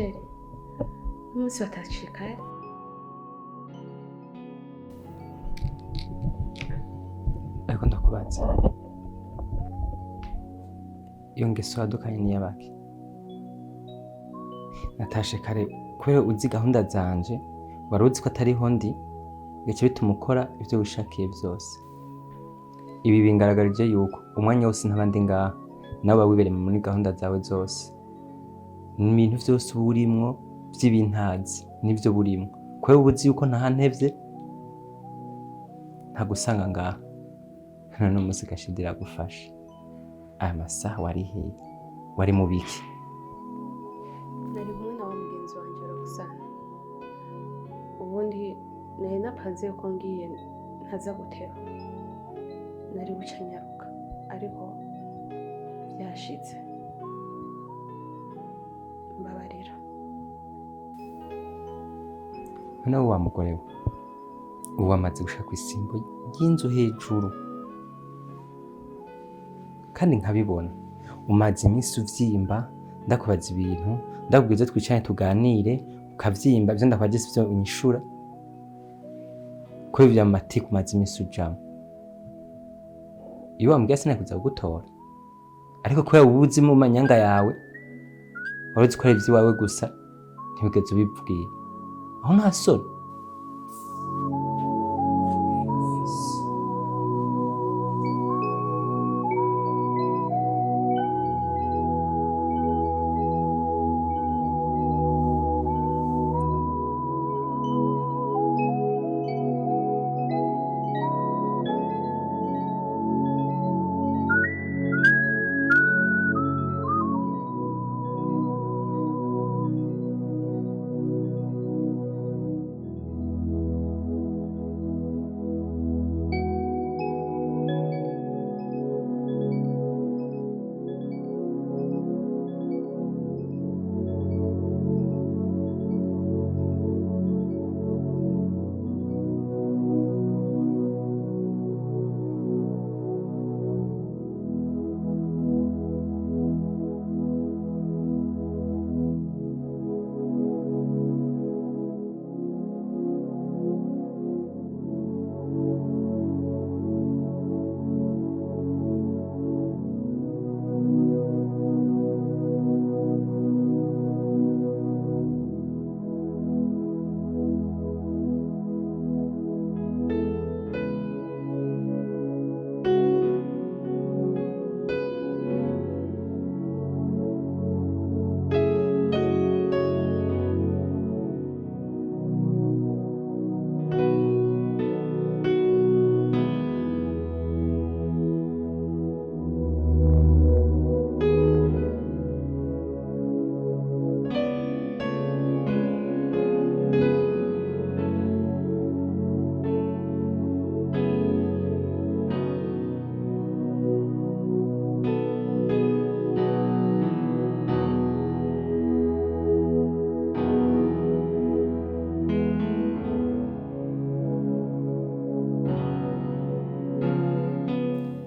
Chéri, umunsi watashika. Ariko ndakubaza, iyo ngeso wadukanye niyabaki? Natashe kare kubera uzi gahunda zanje, wari uzi ko atariho ndi, bigaca bituma ukora ivyo wishakiye vyose. Ibi bingaragarije yuko umwanya wose ntaba ndi ngaha, nawe uba wibereye muri gahunda zawe zose. Ibintu vyose uba urimwo vy'ibintazi nivyo burimwo, kubera uba uzi yuko ntahantevye ntagusanga ngaha. None umunsi gashidi iragufasha, aya masaha wari hehe? Wari mu biki? Nari kumwe na wa mugenzi wanje Roxana. Ubundi nari napanze yuko ngiye ntaza guteba, nari guca nyaruka, ariko byashitse, mbabarira. Noneho wa mugore we, ubu wamaze gushika kw'isimbo ry'inzu hejuru, kandi nkabibona umaze iminsi uvyimba. Ndakubaza ibintu, ndakubwira ivyo twicaranye tuganire, ukavyimba. Ivyo ndakubaza sivyo unyishura, ko ivyo amatiku umaze iminsi ujamwo. Iyo wambwiye sinakuza kugutora, ariko kubera uba uzi mu manyanga yawe, wari uzi ko ari ivy'iwawe gusa, ntiwigeze ubibwira. Aho nta soni?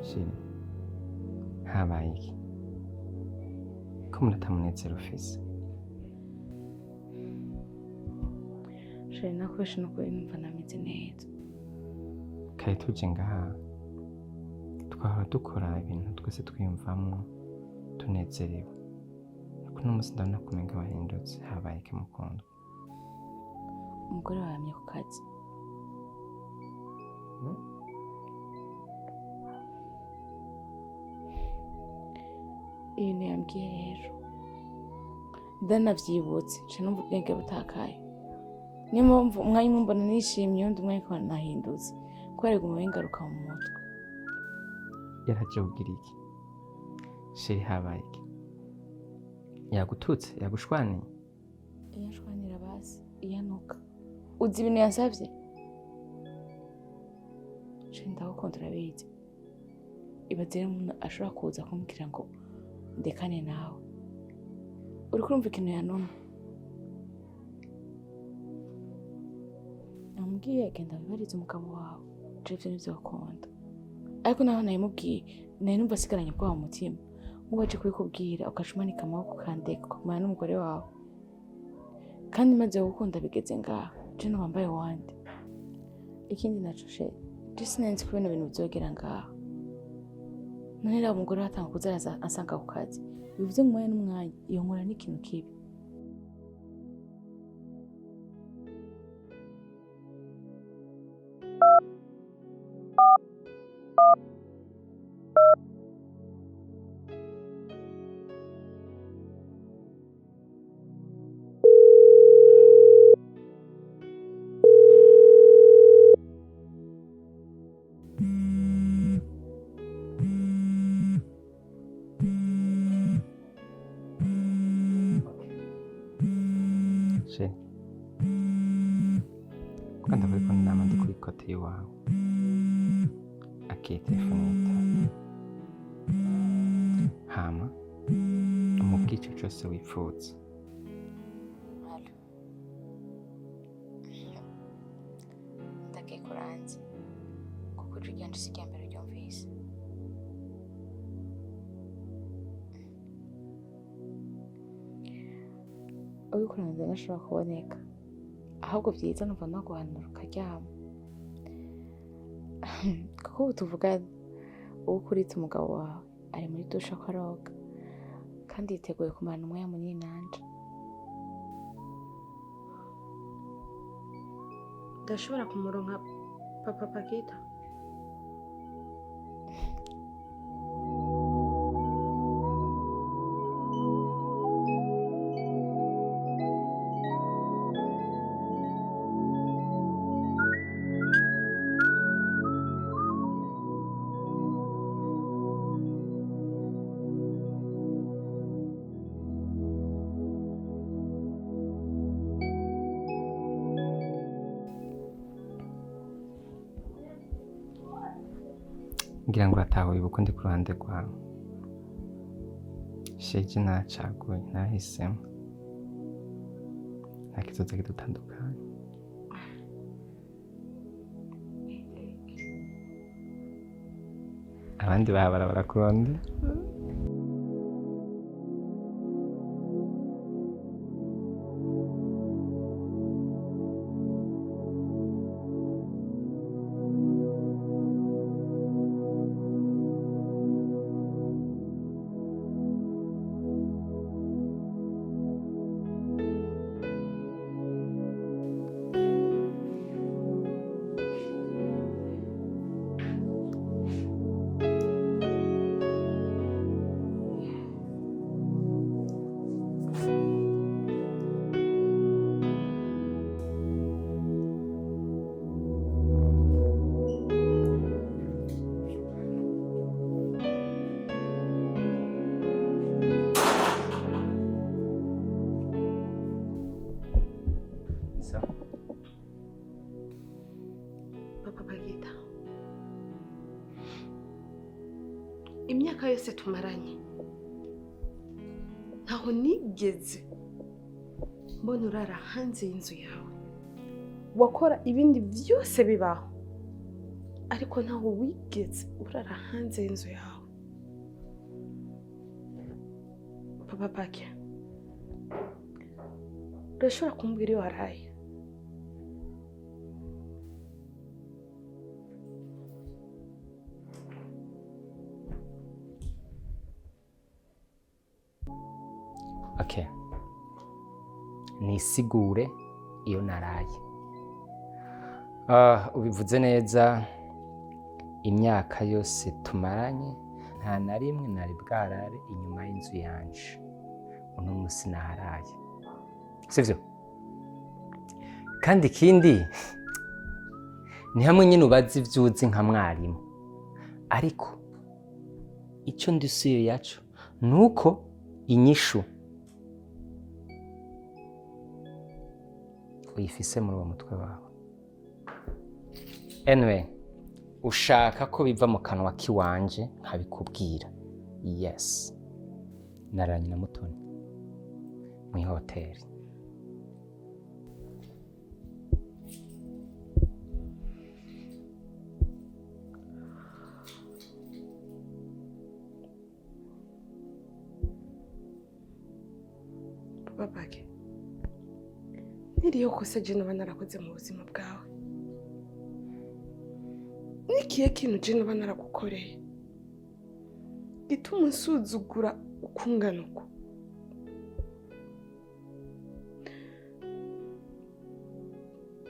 Chéri, habaye iki ko umuntu atamunezero ufise? Chéri, nakubeshe, nukuri numva nameze neza. Kare tuje ngaha twahora dukora ibintu twese twiyumvamwo tunezerewe, ariko uno munsi ndabona kumenga wahindutse. Habaye iki, mukundwa? Umugore wawe yamye ku kazi. Ibintu yambwiye rero ndanavyibutse, nca numva ubwenge butakaye. Niyo mpamvu umwanya umwe mbona nishimye, uwundi umwanya ukabona nahindutse, kubera biguma bingaruka mu mutwe. Yaraje kugira iki, chéri? Habaye iki? Yagututse? Yagushwaniye? Iyo nshwanira basi, iyo anuka. Uzi ibintu yansavye? Chéri, ndagukunda, urabizi. Ibaze rero umuntu ashobora kuza kumbwira ngo ndekane nawe. Uriko urumva ikintu yanuma? Namubwiye genda wibarize umugabo wawe, je ivyo nivyo bakunda. Ariko naho nabimubwiye, nari numva asigaranye ubwoba mu mutima. Nk'ubu aje kubikubwira, ugaca umanika amaboko, ukandeka ukagumana n'umugore wawe. Kandi maze gukunda bigeze ngaha, je wambaye wande. Ikindi naco chéri, je sinari ko bino bintu bizogera ngaha. None rero umugore watanga kuza araza ansanga ku kazi, bivuze ngo umwanya n'umwanya iyo nkora n'ikintu kibi. Chéri, kuko ndavuga ko nama ndi kuri côté iwawe, akiye telefone yitaba, hama umubwire ico cose wipfuza. Allô. Ndakeka uranzi kuko ijwi ryanje si irya mbere uryumvise. Uriko uranza ntashobora kuboneka, ahubwo vyiza numva naguhanura ukaryama, kuko ubu tuvugana uwo ukuritse umugabo wawe ari muri douche ko aroga, kandi yiteguye kumarana umwanya munini nanje. Ndashobora kumuronka papa Pakita? Ngira ngo uratahuye ubu ko ndi ku ruhande rwawe. Sheje nacaguye, nahisemo, nta kizoza kidutandukanya. Abandi bahabara barakurondera. Sawa. Papa Pakita, imyaka yose tumaranye ntaho nigeze mbona urara hanze y'inzu yawe. Wakora ibindi byose bibaho, ariko ntaho wigeze urara hanze y'inzu yawe. Papa Paki, urashobora kumbwira iyo waraye? Okay. Nisigure iyo naraye. Ah, ubivuze neza, imyaka yose tumaranye nta na rimwe nari bwarare inyuma y'inzu yanje. Uno musi naharaye. Sivyo? Kandi ikindi ni hamwe nyine ubaza ivyo uzi nka mwarimu. Ariko ico ndisuye yaco nuko inyishu uyifise muri uwo mutwe wawe. Anyway, ushaka ko biva mu kanwa kiwanje nkabikubwira. Yes. Naranye na Mutoni mw'ihoteli. Papa Paki, Niriyo kosa je noba narakoze mu buzima bwawe? Nikihe kintu je noba naragukoreye gituma unsuzugura ukungana uko?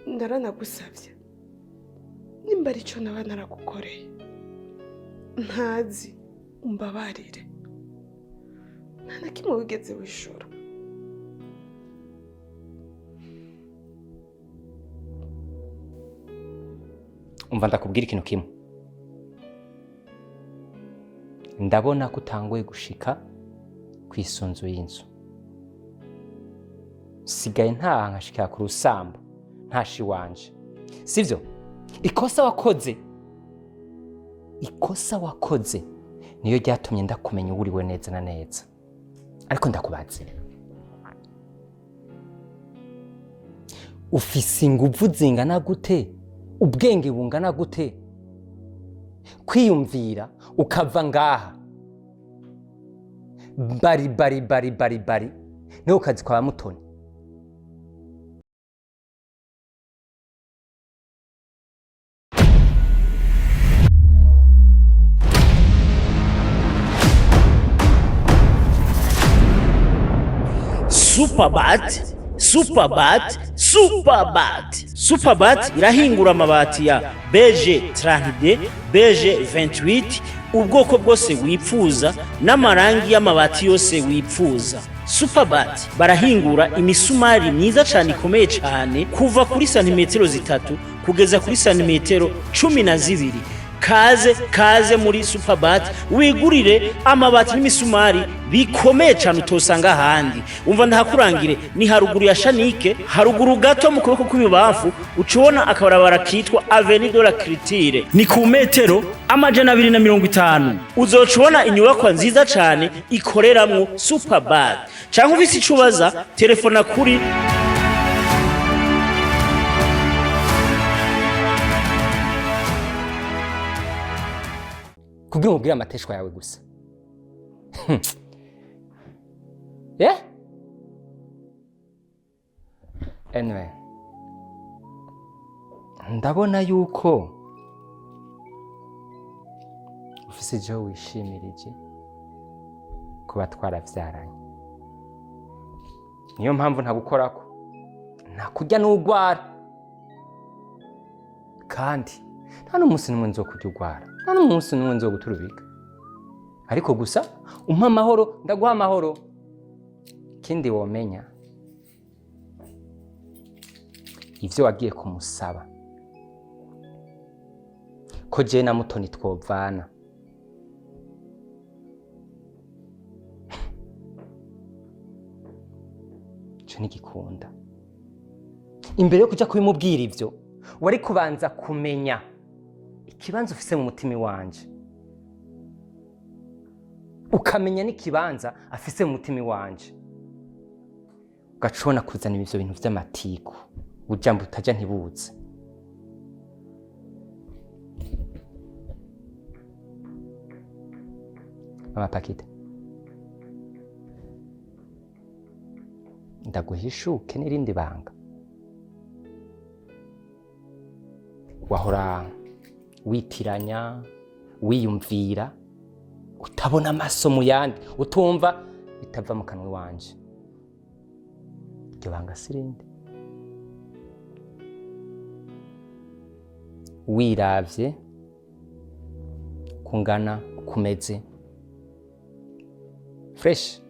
Ndaranagusavye, nimba arico naba naragukoreye ntazi, umbabarire. Nta na kimwe wigeze wishura. Umva, ndakubwira ikintu kimwe. Ndabona ko utanguye gushika ku isunzu y'inzu. Sigaye ntaha nkashikira ku rusambo ntashi wanje, sivyo? Ikosa wakoze niyo ryatumye ndakumenya uwuriwe neza na neza. Ariko ndakubaze, ufise inguvu zingana gute, ubwenge bungana gute, kwiyumvira ukava ngaha bari bari bari bari bari niho kazi kwa Mutoni? Superbat, Superbat, Superbat. Superbat irahingura amabati ya BG 32, BG 28, ubwoko bwose wipfuza n'amarangi y'amabati yose wipfuza. Superbat barahingura imisumari myiza cyane, ikomeye cyane, kuva kuri santimetero 3 kugeza kuri santimetero 12. Kaze, kaze muri Superbat, wigurire amabati n'imisumari bikomeye cyane utosanga ahandi. Umva ndahakurangire, ni haruguru ya Shanike, haruguru gato mu kuboko kw'ibubamfu ucubona akabarabara kitwa Avenue de la Culture, ni ku metero 250 uzoca ubona inyubakwa nziza cyane ikoreramwo Superbat. Cyangwa ufise ico ubaza, telefona kuri Kugira umubwire amateshwa yawe gusa. Yeah? Anyway, ndabona yuko ufise ivyo wishimirije kuba twaravyaranye, niyo mpamvu ntagukorako, ntakurya n'ugwara, kandi nta n'umunsi n'umwe nzokurya ugwara, nta n'umunsi n'umwe nzoguturubika. Ariko gusa umpa amahoro, ndaguha amahoro. Ikindi womenya, ivyo wagiye kumusaba ko jewe na Mutoni twovana, ico ntigikunda. Imbere yo kuja kubimubwira ivyo, wari kubanza kumenya ikibanza ufise mu mutima iwanje, ukamenya n'ikibanza afise mu mutima iwanje, ugaca ubona kuzana ivyo bintu vy'amatiku, ujambo utaja ntibuze. Mama Pakita, ndaguhishuke n'irindi banga. Wahora witiranya, wiyumvira, utabona amaso mu yandi, utumva bitava mu kanwa iwanje. Iryo banga si irindi: wiravye kungana kumeze fresh,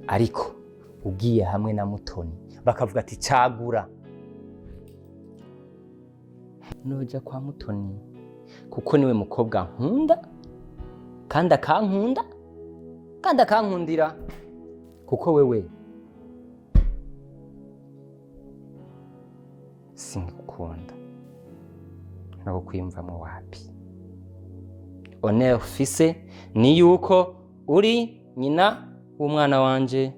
ariko ugiye hamwe na Mutoni bakavuga ati cagura, noja kwa Mutoni, kuko niwe mukobwa nkunda kandi akankunda kandi akankundira, kuko wewe singukunda nako kwiyumvamo wapi. Honneur ufise ni yuko uri nyina w'umwana wanje.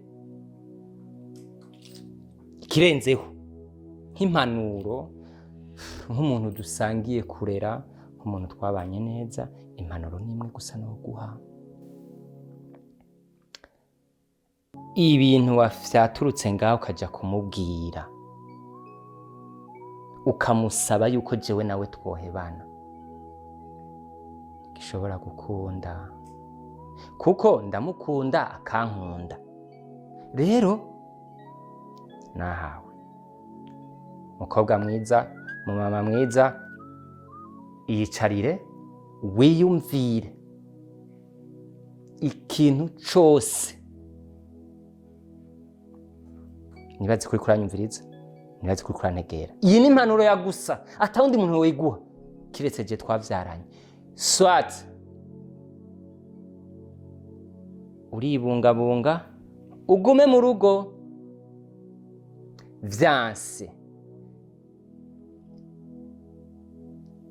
Ikirenzeho, nk'impanuro, nk'umuntu dusangiye kurera, nk'umuntu twabanye neza, impanuro ni imwe gusa no guha. Ibintu wafyaturutse ngaho ukaja kumubwira, ukamusaba yuko jewe nawe twohebana, gishobora gukunda kuko ndamukunda akankunda. Rero nahawe mukobwa mwiza, mumama mwiza, iyicarire wiyumvire ikintu cose. Nibaze kuri kuranyumviriza, nibaze kuri kurantegera. Iyi ni impanuro ya gusa, atawundi muntu woyiguha kiretse je twavyaranye. Swat uribungabunga ugume mu rugo, vyanse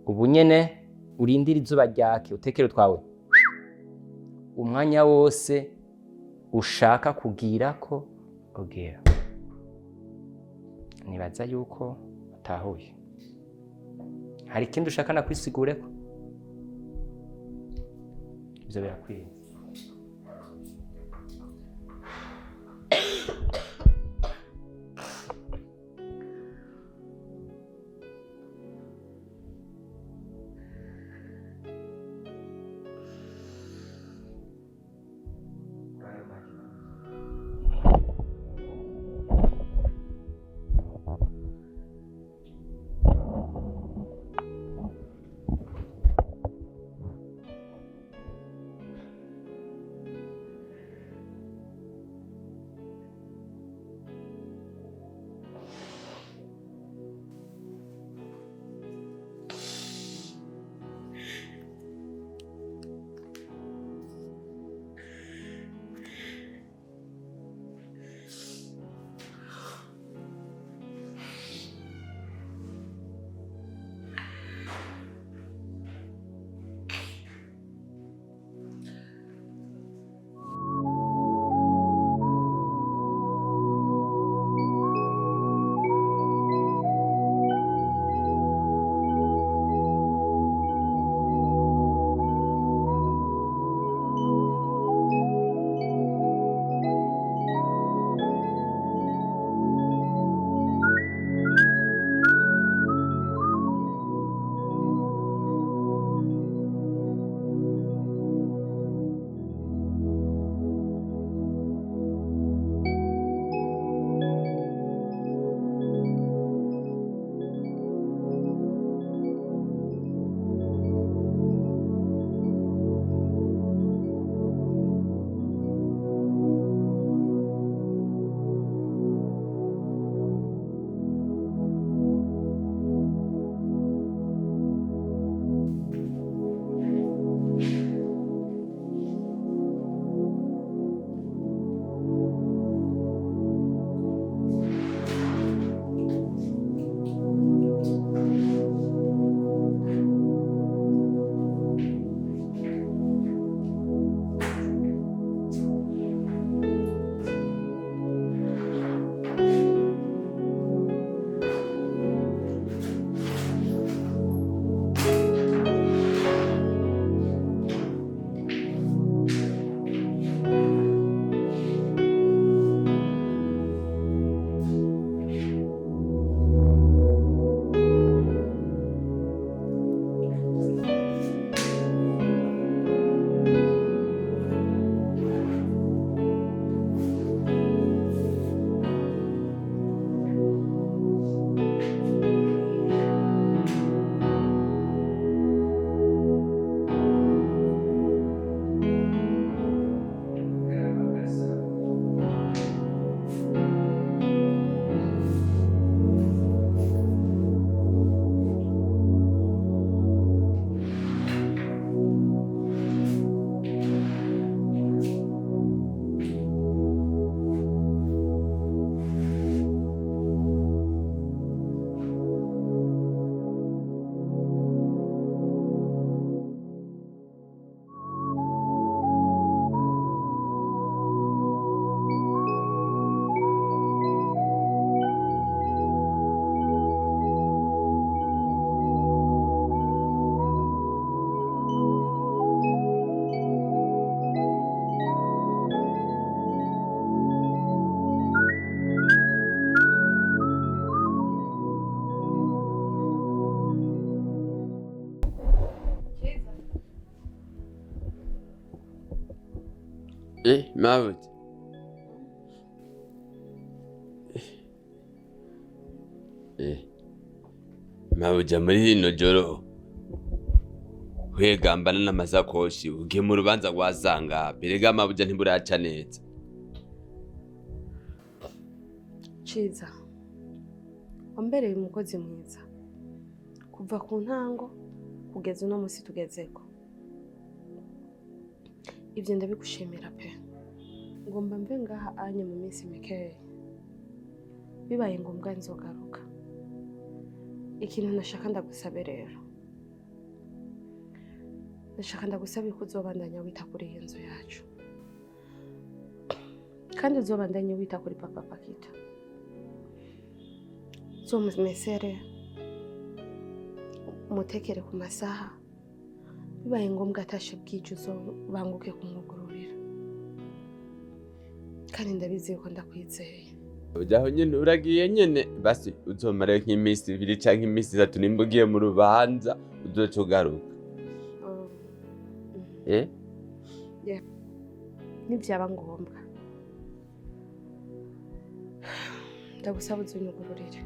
ubu nyene urindire izuba ryake, utekere utwawe umwanya wose ushaka kugirako ugera. Nibaza yuko utahuye. Hari ikindi ushaka nakwisigureko? Ivyo birakwiye. Mabuja. Mabuja muri rino joro wegambana n'amasakoshi ugiye mu rubanza rwasanga berega mabuja ntiburaca neza. Ciza, wambereye umukozi mwiza kuva ku ntango kugeza uno musi tugezeko. Ibyo ndabigushimira pe. Ngomba mve ngaha anye mu minsi mikeya, bibaye ngombwa nzogaruka. Ikintu nashaka ndagusabe rero, ndashaka ndagusabe ko uzobandanya wita kuri iyi nzu yacu, kandi uzobandanye wita kuri papa Pakita. Uzomumesere, umutekere ku masaha, bibaye ngombwa atashe bwije uzobanguke kumwugururira, kandi ndabizi yuko ndakwizeye. Ujaho nyene uragiye nyene basi uzomara nk'iminsi 2 canke iminsi 3 nimba ugiye mu rubanza uzoca ugaruka. Yeah. Nivyaba ngombwa ndagusaba uzunyugururire.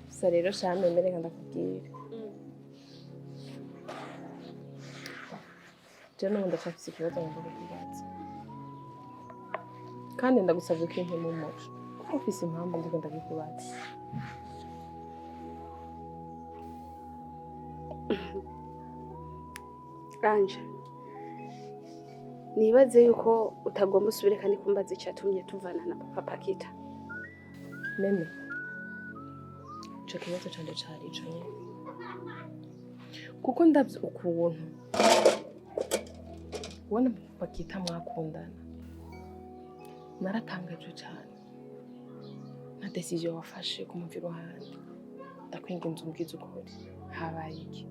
Gusa rero shame mbere reka ndakubwira, je n'ubu ndacyafise ikibazo ngomba kukubaza, kandi ndagusabye ko impema umuco kuko ufise impamvu ndiko ndabikubaza. Anje, nibaze yuko utagomba usubire kandi kumbaza icyatumye tuvana na papa Pakita. Meme, ico kibazo canje cari ico nyene, kuko ndavye ukuntu ubona Pakita mwakundana, naratangajwe cane na decision wafashe kumuva iruhande. Ndakwinginze umbwize ukuri, habaye iki?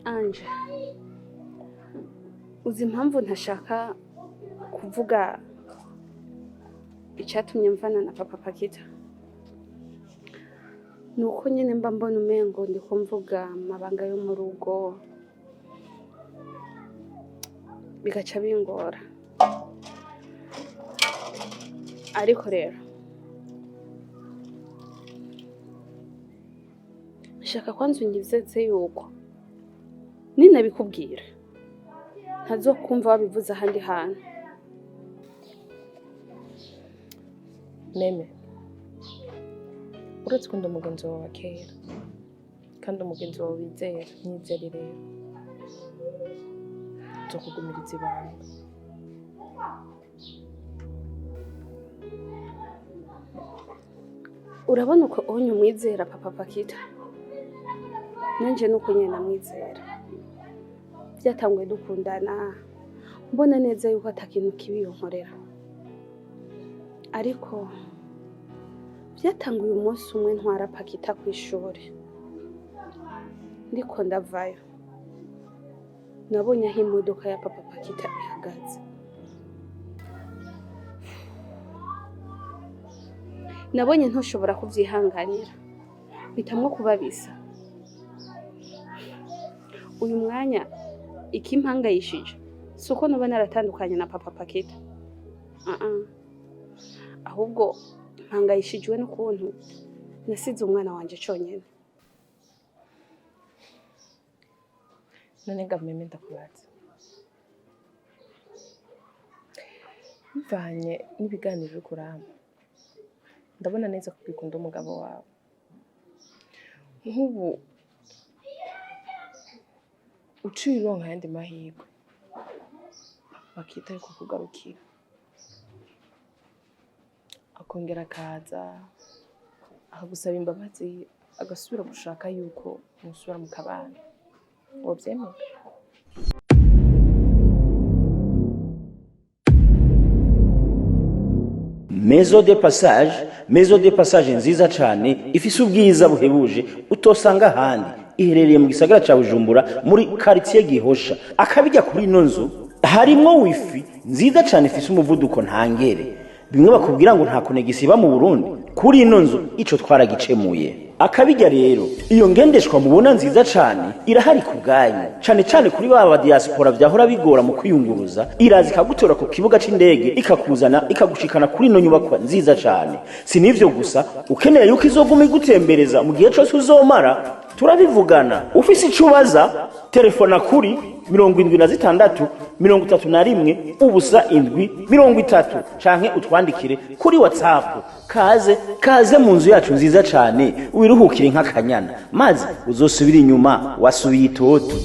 Anje, uzi impamvu ntashaka kuvuga icyatumye mvana na papa Pakita? Nuko nyene mba mbona umengo ndiko mvuga amabanga yo mu rugo bigaca bingora. Ariko rero nshaka kwanza unyizeze yuko ninabikubwira ntazokumva wabivuze ahandi hantu. Meme, uretse ko ndi umugenzi wawe wa kera kandi umugenzi wawe wizera, nyizere rero nzokugumiriza ibanga. Urabona uko onye umwizera papa Pakita, nanje nuko nyene namwizera. Byatanguye dukundana, mbona neza yuko atakintu kibi yonkorera, ariko byatanguye umunsi umwe ntwara Pakita kw'ishuri, ndiko ndavayo nabonye aho imodoka ya papa Pakita ihagaze. Nabonye ntushobora kuvyihanganira, mpitamwo kubabisa. Uyu mwanya ikimpangayishije si uko noba naratandukanye na papa Pakita, ahubwo mpangayishijwe n'ukuntu nasize umwana wanje conyene. None ga meme ndakubaza, bivanye n'ibiganiro uriko urampa, ndabona neza ko ugikunda umugabo wawe. Nk'ubu uciye uronka ayandi mahirwe bakita yuko kugarukira, akongera akaza akagusaba imbabazi, agasubira gushaka yuko musubira mukabana, wovyemera? Maison de passage, maison de passage nziza cyane, ifise ubwiza buhebuje utosanga ahandi. Iherereye mu gisagara ca Bujumbura, muri quartier Gihosha. Akabijya kuri ino nzu, harimwo wifi nziza cyane ifise umuvuduko ntangere. Bimwe bakubwira ngo nta connexion iba mu Burundi, kuri ino nzu ico twaragicemuye. Akabijya rero, iyo ngendeshwa mubona nziza cane irahari ku bwanyu, cane cane kuri ba diaspora vyahora bigora mu kwiyunguruza. Iraza ikagutora ku kibuga c'indege, ikakuzana, ikagushikana kuri ino nyubakwa nziza cane. Si n'ivyo gusa, ukeneye yuko izoguma igutembereza mu gihe cose uzomara, turabivugana. Ufise ico ubaza, telefona kuri 76 31 0 7 30, canke utwandikire kuri WhatsApp. Kaze, kaze mu nzu yacu nziza cane, wiruhukire nk'akanyana, maze uzosubira inyuma wasubiye itoto.